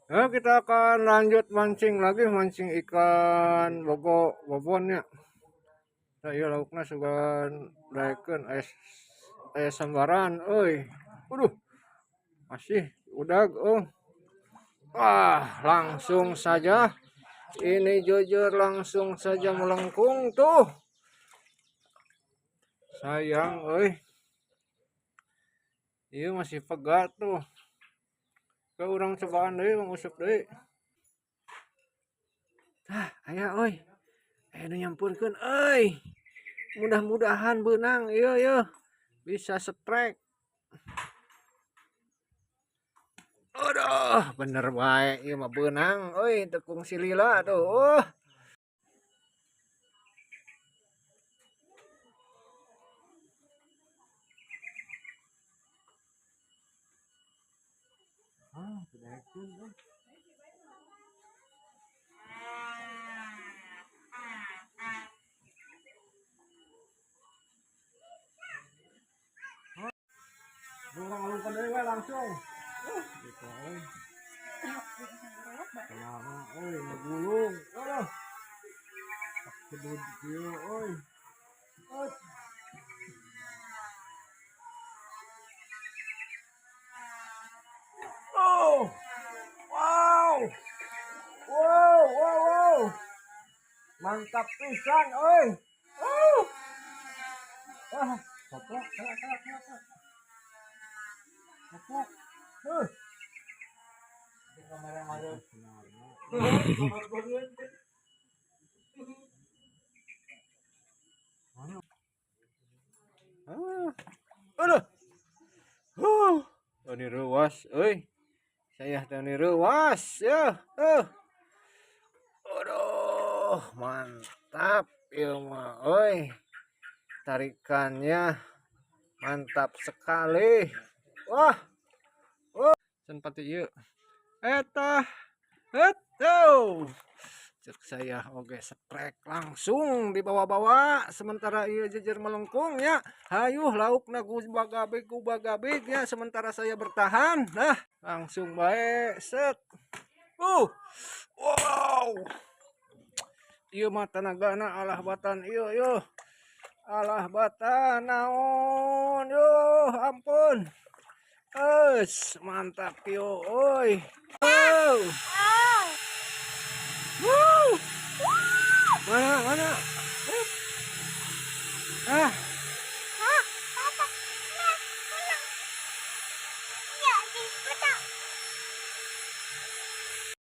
Nah, kita akan lanjut mancing lagi, mancing ikan bogo bobonnya. Nah, iya laukna sugan daekeun aya aya sambaran euy. Waduh. Masih udag oh. Wah, langsung saja. Ini jujur langsung saja melengkung tuh. Sayang euy. Iya masih pegat tuh. Ke urang cobaan deui, Bang Usep deui. Tah, aya euy. Aya nu nyampurkeun euy. Mudah-mudahan beunang ieu ieu. Bisa strike. Aduh, bener bae ieu mah beunang euy, teu kungsi lila tuh. Oh. Ah, teu daekeun euy. Urang alungkeun deui we langsung. Gitu euy. Kumaha euy ngagulung. Aduh. Kedud kieu euy. Ut. Oh. Wow. Wow, wow, wow. Mantap pisan euy. Oh. Ah, coplok, kelak, kelak, kelak, kelak. Coplok. Huh. Ah. Aduh. Huh. Ini ruas, euy. Saya teh ini ruas ya. Aduh, mantap ieu mah euy. Tarikannya mantap sekali. Wah. Oh, senpati ieu. Eta. Eto. Cek saya oge strike langsung dibawa-bawa sementara ieu jejer melengkung ya. Hayuh laukna gubagabig gubagabig ya, sementara saya bertahan. Nah, langsung bae set. Wow. Ieu mah tenagana alah batan ieu ieu. Alah batan naon yo ampun. Es, mantap yo oi. Oh. Wow. Mana mana? Ah.